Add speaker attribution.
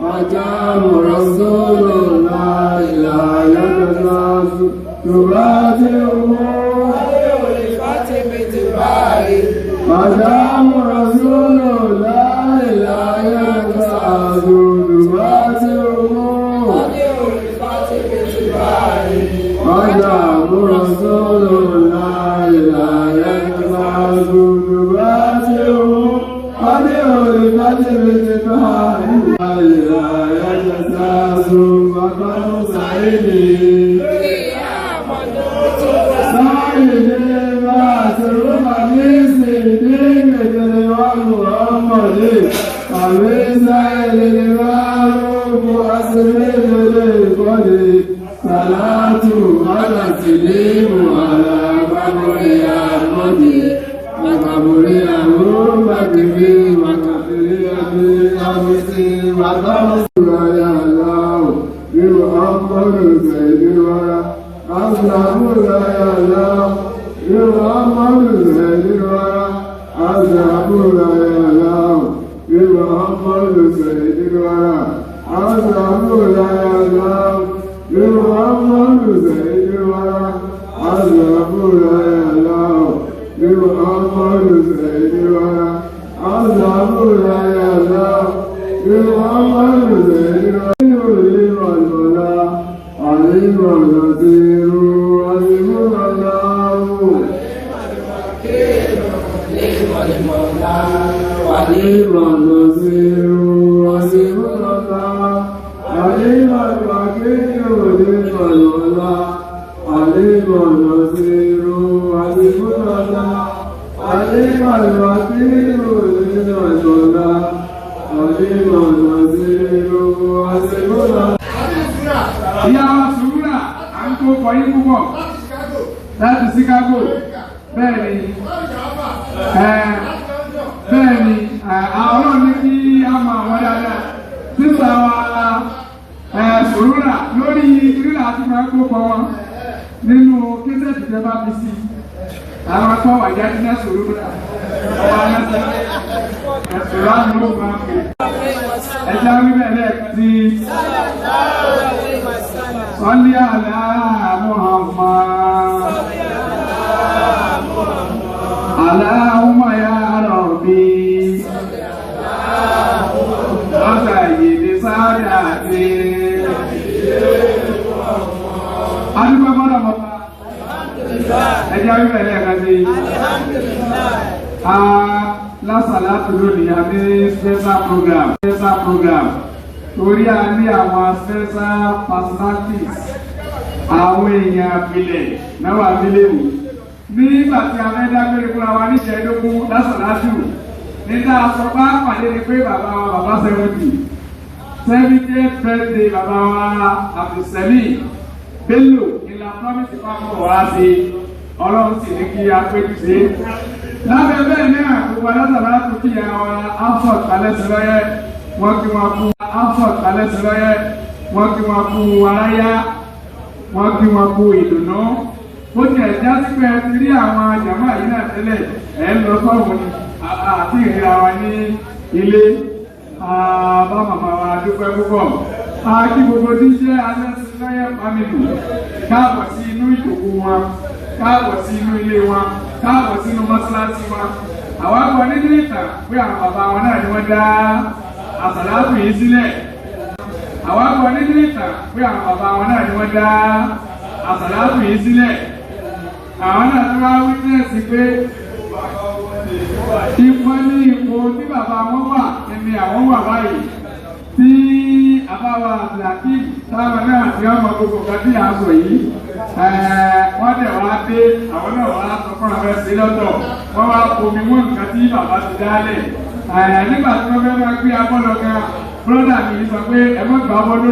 Speaker 1: مقام رسول الله لا يتناس تبادله. مقام رسول الله لا يتناس تبادله. مقام رسول الله لا يتناس تبادله.
Speaker 2: Ìyá wa Sùúrà à ń kó kọyín púpọ̀ láti Chicago. Bẹ́ẹ̀ ni, bẹ́ẹ̀ ni, Ọlọ́run ní kí á mọ àwọn dáadáa. Sísá wa Sùúrà lórí ìrírà àti máa ń kó kọ wọn nínú kíṣẹ́ẹ̀tì tẹ́ bá fi sí. Àwọn akọ́ wà jáde ní Sùúrà. Ọba aláṣẹ ẹ̀sùn láti ló máa ń pè. Ẹja wíbẹ̀ lẹ́ẹ̀kan sí. Sọ́lí àlá Muhammad. Allahumma ya Rabbi. Ọ̀sà yìí ní sáádà sí. Adúgbò gbọ́dọ̀ mọ̀ bá. Ẹja wíbẹ̀ lẹ́ẹ̀kan sí. Lásàlátù lónìí a ní special program. Special program. Torí a ní àwọn special personalities, àwọn èèyàn àpilẹ̀ náà wà nílé wò. Nígbà tí a fẹ́ dágbére fúnra wa níṣẹ́ẹ́dógún lásàlátù, nígbà sọ bá pàdé ni pé bàbá wa bàbá 70th birthday bàbá wa Abdulsami Bello ìlà promise pápọ̀ wá sí, Ọlọ́run sì ní kí a péjú sí. Lábẹ́ bẹ́ẹ̀ náà, gbogbo alásàlátù kí àwọn Afọ̀t alẹ́sìlọ́yẹ wọ́n kí wọ́n kú. Afọ̀t alẹ́sìlọ́yẹ wọ́n kí wọ́n kú aráyá, wọ́n kí wọ́n kú ìdùnnú. Ó ti ẹ̀ já sí pé ẹ ti rí àwọn jàmáà yìí náà tẹ́lẹ̀, ẹ̀ ń lọ sọ́hùn ni àti ìríra wa ní ilé. Bá màmá wa dúpẹ́ púpọ̀. Kí gbogbo tí jẹ́ alẹ́sìlọ́yẹ family káàbọ̀ sí inú ìjòkó wọn, káàbọ̀ sí inú ilé wọn, káàbọ̀ sínú mọ́sálásí wọn. Àwọn akọ nínú ìtàn pé àwọn bàbá wọn náà ni wọ́n dá àsàlátù yìí sílẹ̀. Àwọn akọ nínú ìtàn pé àwọn bàbá wọn náà ni wọ́n dá àsàlátù yìí sílẹ̀. Àwọn náà tó wá wítínẹ̀sì pé ipò ní ipò tí bàbá wọn wà ní àwọn wà báyìí. Tí àbáwá Abdulhakeem táwọn náà tí wọ́n mọ gbogbo nǹkan tí à ń sọ yìí, wọ́n dẹ̀ wá dé, àwọn náà wá sọ fún àwọn ẹsẹ̀ lọ́tọ̀, wọ́n wá omi wọ́n nǹkan tí bàbá ti dálẹ̀. Nígbà tí wọ́n fẹ́ máa gbé abọ́ lọ gan, bírọ́dà mi sọ pé ẹ má gbà bọ́ lórí.